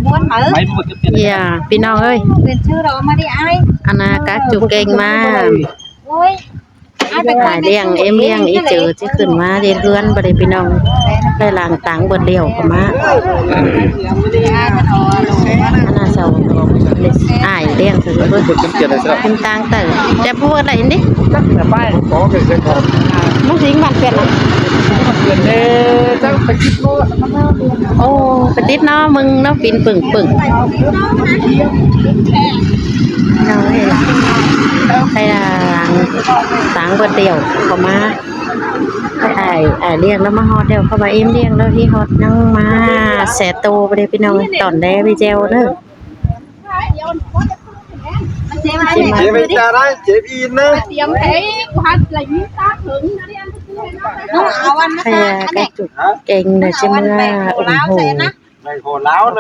ມ່ວນເໝີ ເອີຍ ພີ່ນ້ອງເອີຍ ເປັນຊື່ດອກມາດິອ້າຍ ອັນນ່າກະຈຸເກັ່ງມາ ໂອ້ຍ ອ້າຍລ້ຽງ ເອັມລ້ຽງ ອີເຈີຊິຂຶ້ນມາເຮັດເຮືອນບັດນີ້ພີ່ນ້ອງ ໄດ້ລ້າງຕັງເບິດແລ້ວກໍມາ ອັນນ່າເຊົາ ອ້າຍລ້ຽງ ເປັນຕາງເຕີບ ແຕ່ຜູ້ໃດນີ້ ມັນສິງບ້ານເປັນນະ ໂອ້ ໄປຕິດເນາະ ມຶງເນາະ ປິ່ນປຶ້ງໆ ເຮົາໃຫ້ລ້າງ ລ້າງຕັງເບິດແລ້ວ ເຂົ້າມາ ອ້າຍ ອ້າຍລ້ຽງລາວມາຮອດແລ້ວ ເພາະວ່າເອັມລ້ຽງລາວທີ່ຮອດ ຍັງມາແຊ່ໂຕບໍ່ໄດ້ພີ່ນ້ອງ ຕອນແລໄປແຈ່ວເດີ. ເຈໄປຈາໄດ້ ເຈໄປອີນນະ ຕຽມໄປ ກູຮັດລະຍິນຕາເຖິງ ເອົາອັນມາ ກະຈຸເກັ່ງນະ ຈະເມືອ ໂອ້ໂຫ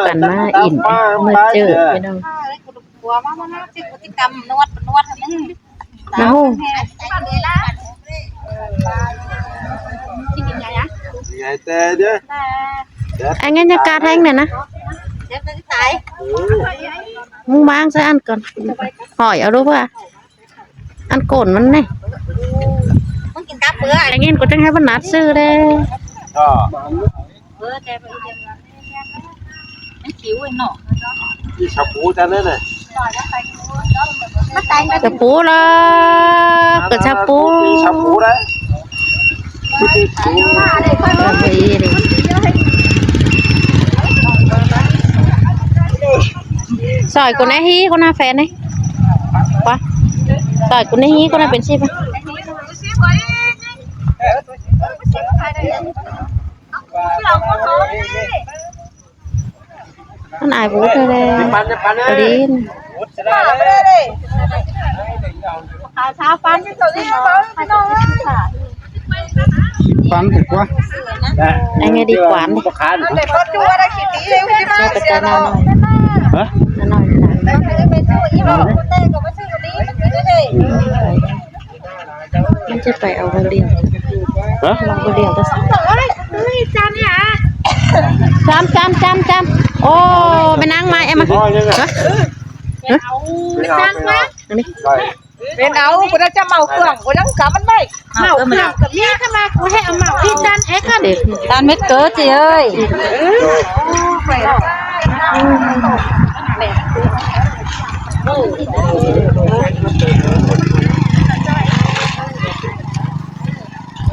ກັນມາອີນ ເມືອເຈີພີ່ນ້ອງ ເອົາ ອັນນັ້ນຍາກາດແຮງແນ່ນະ ມຶງວາງໃສ່ອັນກ່ອນ ຫອຍເອົາລູກວ່າ ອັນໂກນມັນນີ້ ໄດ້ຍິນກໍຈັ່ງໃຫ້ເພິ່ນນັດຊື້ເດ້ ມັນຫິວເນາະ ອີຊາປູຈັ່ງນັ້ນນະ ຊາປູລະ ກໍຊາປູ ຊາປູລະ ຊອຍກູແນ່ຮີ ກູນາແຟນນີ້ ປະ ຊອຍກູແນ່ຮີ ກູນາເປັນຊິບ ມັນອາຍບູດແທ້ໆ ອາລີນ ຟັງດີກວ່າ ອັນນີ້ດີກວ່າ ແຕ່ກໍຈະໜ້ອຍ ຮະ ໜ້ອຍ ມັນຈະໄປເອົາບໍ່ຫຼຽວ ຮະ ເອົາບໍ່ຫຼຽວກໍ ຈາມ ຈາມ ຈາມ ຈາມ ໂອ້ ແມ່ນາງມາ ເອັມມາ ຮະ ຮະ ຈາມມາ ອັນນີ້ ເປັນເອົາ ບໍ່ໄດ້ຈະເມົາເຄື່ອງ ບໍ່ຍັງກະມັນໄດ້ ເມົາເຄື່ອງກໍມີ ຄັນວ່າກູໃຫ້ເອົາເມົາອີກຈານເອັກ ຈານເມັດເກີດຊິເອີຍ.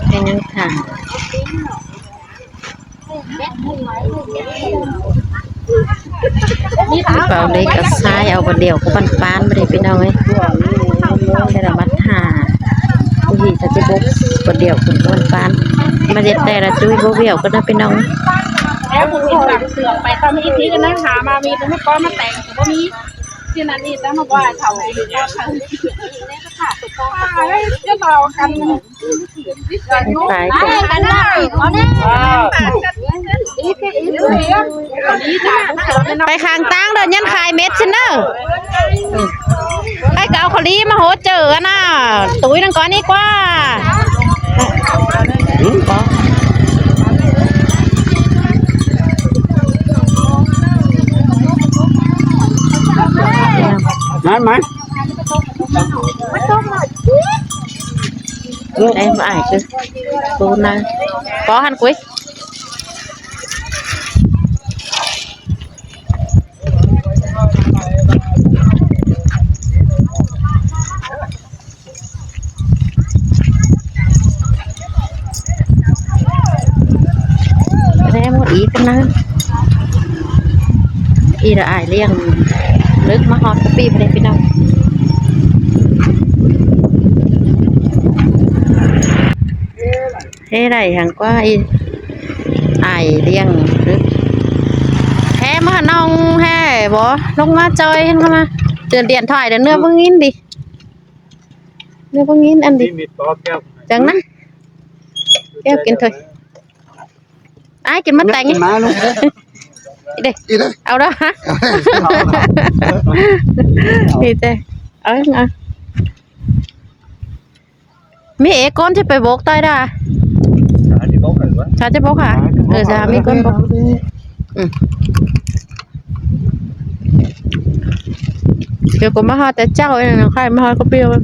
ເປັນຫຍັງຄັນ ເປົາເຫຼັກເອົາຊາຍເອົາບາດດຽວກໍປານໆ ບໍ່ໄດ້ພີ່ນ້ອງເອີຍ ແຕ່ລະມັດຫ້າ ຜູ້ທີ່ຈະບົກບາດດຽວຂຶ້ນກໍປານໆ ມາເຮັດແຕ່ລະຈຸ້ຍບໍ່ວຽວກໍນະພີ່ນ້ອງ ແລ້ວຜູ້ທີ່ບາງເສືອໄປຕອນນີ້ທີ່ນັ້ນຫາມາມີແຕ່ມື້ກ່ອນມາແຕ່ງກໍບໍ່ມີ ທີ່ນັ້ນນີ້ແລ້ວມາວ່າເຂົາ ຈະເວົ້າກັນ ໄປຂ້າງຕ່າງເດີ ຍັນຂາຍເມັດຊັ້ນເດີ ໄປກໍເອົາເຂົ້າຫຼີມາໂຫເຈີອັນນ່າ ຕຸ້ຍນັ້ນກ່ອນດີກວ່າ ມາ ມາ. ໄດ້ມາອ້າຍຄືໂຕນາ ພໍຫັ້ນກຸ້ຍ ແລ້ວໝົດອີກນະ ອີລະອາຍລ້ຽງເລິກມາຮອດກະປີບເດ້ພີ່ນ້ອງ ເຮັດໄດ້ຫຍັງກວ່າອີ ອາຍລ້ຽງເລິກ ແທ້ມາໜອງແທ້ບໍ່ ລົງມາຈອຍເຫັນເຂົ້າມາ ເດືອນ ເດືອນຖອຍເດີ ເນື້ອບໍ່ຍິນດິ. ເນື້ອບໍ່ຍິນອັນດີ ຈັ່ງນະ ແກ້ວກິນຖ້ວຍ ອ້າຍກິນມາແຕງ ມາລູກ ເດ້ ເອົາເດີ ເອົາເດີ ເອົາ ມີເອກອນທີ່ໄປໂບກຕ້ອຍດາ ສາມສິບຫົກ ເອີ ສາມສິບຫົກ ອືມ. ແລ້ວກໍມາຮອດແຕ່ເຊົ້າເອງ ໃຄ່ມາຮອດກໍເປີ ມາ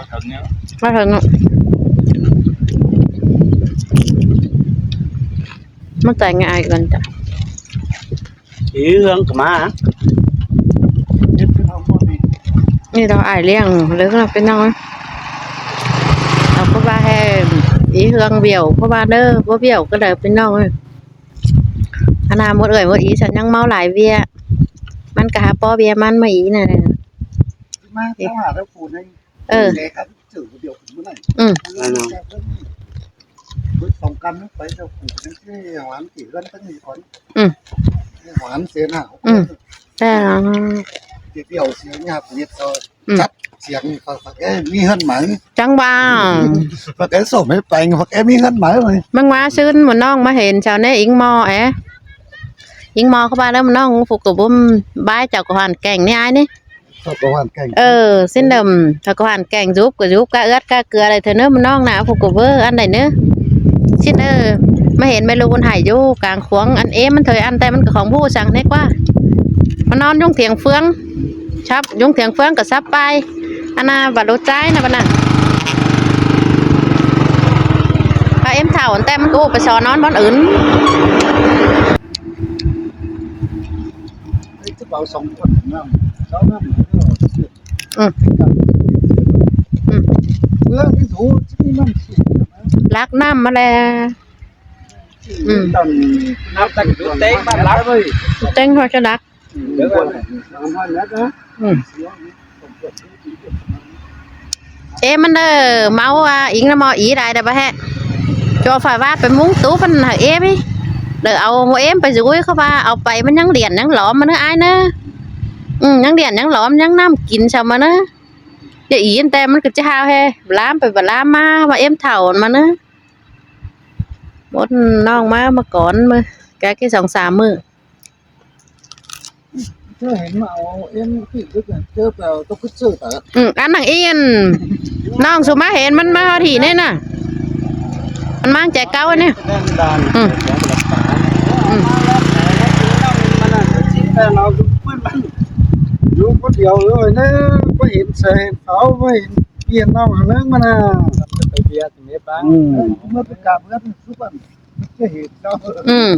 ເຖິງເນາະ ມາແຕ່ງງານກັນຈ້ະ. ອີເຮືອງກໍມາ ນີ້ເຮົາອ້າຍລ້ຽງເລີຍເນາະພີ່ນ້ອງ. ເອົາ ເພາະວ່າໃຫ້ອີເຮືອງຫວຽວ ເພາະວ່າເດີ ບໍ່ຫວຽວກໍໄດ້ພີ່ນ້ອງເອີຍ. ອະນາໝົດເອີຍໝົດອີ ສັນຍັງເມົາຫຼາຍເວຍ ມັນກໍຫາປໍເວຍມັນມາອີນັ້ນແຫຼະ ມາເຈົ້າຫາແລ້ວປູນໃຫ້ ເອີ ແລກັນເຈີດຽວ ອືມ ເບິດສອງກັນໄປເຈົ້າປູນໃຫ້ຫວານທີ່ເຮືອນຕັ້ງນີ້ກ່ອນ ອືມ ໃຫ້ຫວານເສນາ ອືມ ແຕ່ດຽວເສຍຍາກເຮັດ ອືມ ຈັດສຽງ ເອີ ມີເຮືອນໃໝ່ ຈັ່ງວ່າ ພວກແກສົ່ງໃຫ້ໄປ ພວກແກມີເຮືອນໃໝ່ເວີຍ. ມັນວ່າຊືນໝູ່ນ້ອງມາເຫັນເຈົ້າແນ່ ອິງມໍແອ ອິງມໍເຂົາວ່າແລ້ວໝູ່ນ້ອງ ພວກກໍບໍ່ບາຍ ເຈົ້າກໍຫວານແກ່ງນີ້ອ້າຍນີ້ ເຂົາກໍຫວານແກ່ງ ເອີ ຊິນເດີມ ເຂົາກໍຫວານແກ່ງ ຢຸບກໍຢຸບ ກະເອືອດກະເກືອໄດ້ເທື່ອເນີ ໝູ່ນ້ອງນະ ພວກກໍເວີອັນໃດເນີ ຊິນເອີ ມາເຫັນແມ່ລູກເພິ່ນໃຫ້ຢູ່ກາງຂວາງ ອັນເອມັນເທີຍອັນ ແຕ່ມັນກໍຂອງຜູ້ສັງແນ່ກວ່າ ມານອນຢູ່ຖຽງເຟືອງ ຊັບຢູ່ຖຽງເຟືອງກໍຊັບໄປ ອັນນ່າ ບັດລູກຊາຍນະ ບັດນັ້ນ ພາເອັມເຖົ້າ ແຕ່ມັນກໍໄປຊອນນອນບ່ອນອື່ນ ເອົາສອງຄົນນຳ ເຈົ້ານຳ ອືມ ອືມ ເມືອງທີ່ສູງທີ່ມີນ້ຳເສຍນະ ລັກນ້ຳມາແລ້ວ ອືມ ຕ້ອງນັບຕັ້ງແຕ່ເຕັງບ້ານຫຼັກ ເຕັງເຂົາຈະດັກ ອືມ ເອີ ມັນເດີ ເມົາວ່າອິງນຳໝໍອີໄດ້ ໄດ້ບໍ່ແຮະ ຈອຝາວາດໄປມຸງຕູເພິ່ນໃຫ້ເອມ ເດີ ເອົາເອມໄປຊຸຍ ເຂົາວ່າເອົາໄປ ມັນຍັງຫຼຽນຍັງຫຼອມມາເນີ ອ້າຍເນີ ອືມ ຍັງຫຼຽນຍັງຫຼອມ ຍັງນ້ຳກິນຊະມາເນີ ຢ່າອີນ ແຕ່ມັນກໍຈະຫາວແຮ ລາມໄປບໍ່ລາມມາ ວ່າເອມເຖົ້າມາເນີ ໝົດນ້ອງມາ ມາກ່ອນ ມື້ ກະກິນສອງສາມມື້. ເຈົ້າເຫັນມາເອົາເອັມ ທີ່ເຈົ້າໄປເອົາຕົວຄືເຈີຕາ ອືມ ອັນນັ້ນອີ່ອັນ ນ້ອງສຸມາເຫັນມັນມາຮອດທີ່ນີ້ນະ ມັນມາແຈເກົ່ານີ້ ອືມ ອືມ ຢູ່ຄົນດຽວເລີຍນະ ບໍ່ເຫັນແສງເຂົາ ບໍ່ເຫັນ ປຽນເອົາເລື່ອງມັນນະ ໄປເບຍດເມບັງ ອືມ ເມື່ອໄປກາບເຮືອນສຸກອັນ ຈະເຫັນເນາະ ອືມ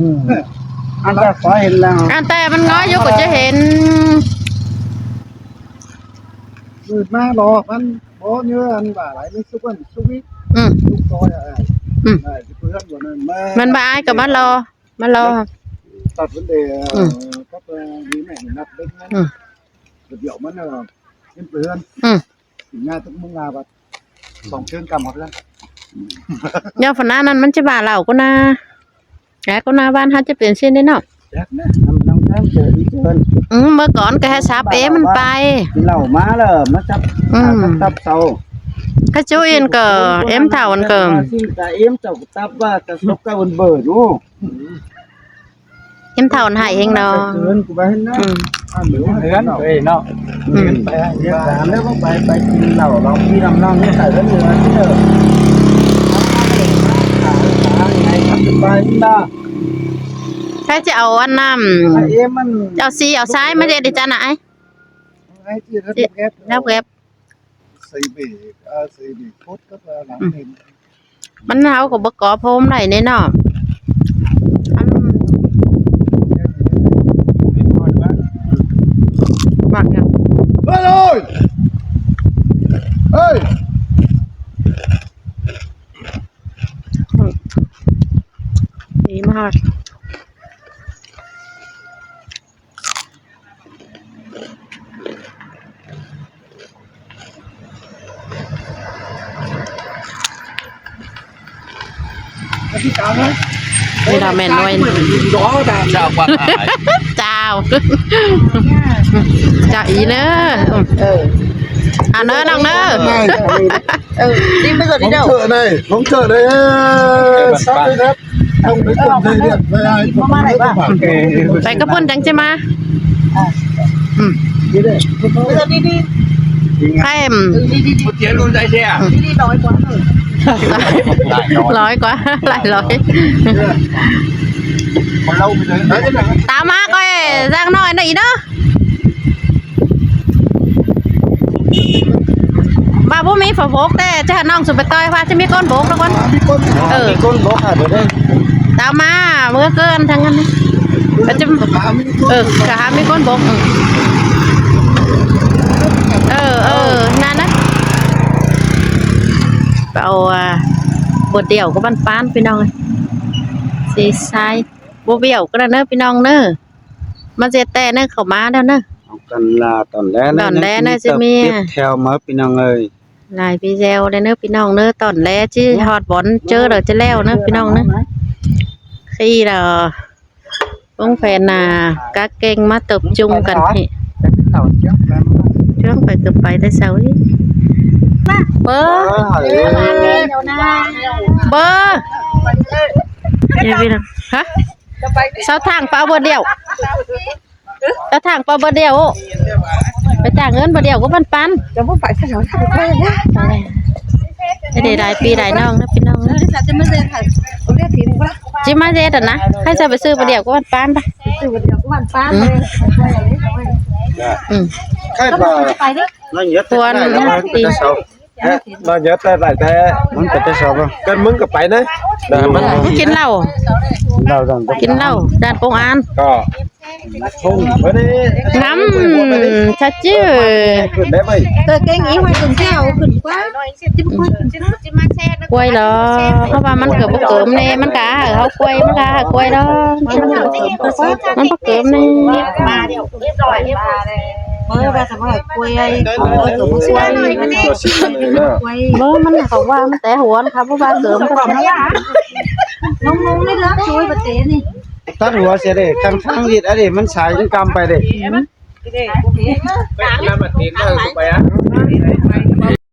ອັນແຕ່ພໍເຫັນແລ້ວ ອັນແຕ່ມັນງອຍຢູ່ກໍຈະເຫັນ ມືດມາຫຼອກມັນ ບໍ່ເຍອະອັນວ່າຫຼາຍ ມັນສຸກອັນສຸກອີກ ອືມ ສຸກຕໍ່ໄດ້ ອືມ ໄດ້ເພື່ອນບໍ່ນັ້ນມາ ມັນບໍ່ອາຍກໍມາລໍ ມາລໍ ຕັດມັນເດ ອືມ ກັບ ເອີ ມີແມ່ນນັດເບິ່ງ ອືມ ດຽວມັນ ເອີ ເປັນເພື່ອນ ອືມ ກິນຫຍ້າຕົກມຸງລາບັດ ສອງເທິງກຳເອົາເທື່ອ ຍາມຝນນັ້ນມັນຈະວ່າເລົ່າກໍນາ ແລ້ວກໍນາບ້ານເຮົາຈະເປັນເຊັ່ນນີ້ເນາະ ຈັກນະ ນຳ ນຳທາງເຈີອີເຊີນ ອືມ ເມື່ອກ່ອນກໍໃຫ້ສັບເອມັນໄປ ກິນເຫຼົ້າມາແລ້ວມາສັບ ອືມ ສັບເຊົາ ກະຈູອິນກໍເອັມເຖົ້າອັນກໍ ຊິນກະເອັມເຈົ້າກໍຕັບວ່າກະສົບກະເບິ່ນເບີຢູ່ ເຫັນເຖົ້າໃຫ້ເອງເນາະ ເຮືອນເອີຍເນາະ ອືມ ໄປເຮືອນສາມແລ້ວກໍໄປ ໄປກິນເຫຼົ້າລອງພີ່ນຳນ້ອງນີ້ໃສ່ເຮືອນເອີຍ ໄປນະ ໃຜຈະເອົາອັນນັ້ນ ເອົາສີເອົາຊາຍມາເຮັດໃຫ້ຈັນນະ ໄອ້ ໃຫ້ທີ່ຮັບແກັບ ຮັບແກັບ ໃສ່ເບ ເອີ ໃສ່ເບໂຄດກັບ ເອີ ຫຼັງເຕັມ ມັນເຮົາກໍບໍ່ກໍ່ໂຮມໄດ້ເດ້ເນາະ ອັນ ໝາກຫຍັງ ເຮີ້ຍ ເຮີ້ຍ ອືມ ດີມາກ. ນີ້ລະແມ່ນໜ່ວຍ ເຈົ້າ ເຈົ້າອີເດີ ເອີ ເອົາເດີນ້ອງເດີ ເອີ ນີ້ມັນກໍດີເດີ ຂອງເທີເດີ ຂອງເທີເດີ ເອີ ສັບເດີ ໄປກັບເພິ່ນຈັ່ງຊິມາ ອືມ ໃຫ້ ຮ້ອຍກວ່າ ຫຼາຍຮ້ອຍ ຕາມມາກ່ອຍ ຈັກໜ້ອຍໜ້ອຍເດີ. ບໍ່ມີຝາໂບກ ແຕ່ຈະໃຫ້ນ້ອງສຸໄປຕ່ອຍວ່າຈະມີກົ້ນໂບກແລ້ວກ່ອນ ມີກົ້ນ ເອີ ມີກົ້ນໂບກ ຫາບໍ່ໄດ້ ຕາມມາເມືອເກີນທັງນັ້ນ ແລ້ວຈະ ເອີ ກະຫາມີກົ້ນໂບກ ເອີ ເອີ ນັ້ນນະ ໄປເອົາ ອ່າ ບົວດ່ຽວກັບບັ້ນປານ ພີ່ນ້ອງເອີຍ ເຊຊາຍ ບໍ່ບ້ຽວກໍໄດ້ເດີ ພີ່ນ້ອງເດີ ມາເຈັດແຕ່ເດີ ເຂົ້າມາແລ້ວເດີ ເອົາກັນລາຕອນແລ ຕອນແລເດີ ຈະມີແຖວມາ ພີ່ນ້ອງເອີຍ. ຫຼາຍວິແວວເດີພີ່ນ້ອງເດີ ຕອນແລຊິຮອດບ່ອນເຈີແລ້ວ ຈະແລ້ວເດີພີ່ນ້ອງເດີ ຂີ່ແລ້ວວົງແຜນນາກະເກັ່ງມາຕົບຈຸງກັນເຮ ເຄື່ອງໄປເກືອບໄປແຕ່ເຊົ້າອີກ ເບີ ເບີ ເອີ ພີ່ນ້ອງ ຮະ ເຊົາທາງປາບໍ່ດຽວ ກະຖາງປາບໍ່ດຽວ ໄປຈ້າງເງິນບໍ່ດຽວກໍປັນປັນ ຈະບໍ່ໄປໃສ ເຮົາທຳໄປນະ ໄດ້ຫຼາຍພີ່ຫຼາຍນ້ອງນະພີ່ນ້ອງ ຈະມາເຮັດຫັ້ນນະ ໃຜຈະໄປຊື້ບໍ່ດຽວກໍປັນປັນໄປ ຊື້ບໍ່ດຽວກໍປັນປັນ ອືມ ອືມ ໃຜວ່າ ໄປເດີ ຄວນ ມາເຍອະແຕ່ຫຼາຍແຕ່ ມັນເປັນຕາຊອບ ກັນມຶງກໍໄປນະ ມັນກິນເຫຼົ້າ ກິນເຫຼົ້າ ດ່ານໂປງອານ ກໍ ງຳ ຊະຈື່ ເຕີເກັ່ງອີຫວຍຂຶ້ນແຖວ ຂຶ້ນກວ່າ ກວຍເນາະ ເພາະວ່າມັນກໍບໍ່ເກີມແນ່ ມັນກໍຫາເຮົາກວຍ ມັນກໍຫາກວຍເນາະ ມັນບໍ່ເກີມແນ່ ເອີ ວ່າຈະບໍ່ໃຫ້ກວຍ ເອີ ກວຍ ບໍ່ ມັນເຂົາວ່າມັນແຕ່ຫົວນະ ເຂົາບໍ່ວ່າເກີມ ລົງໆ ໃນເລື່ອງຊ່ວຍປະເຕດນີ້ ຕັດຫົວເສຍເດ້ ຂ້າງທາງເຮັດອັນນີ້ ມັນສາຍຍັງກຳໄປເດ້ ອືມ ໄປລະມາຕິດເລີຍໄປອະ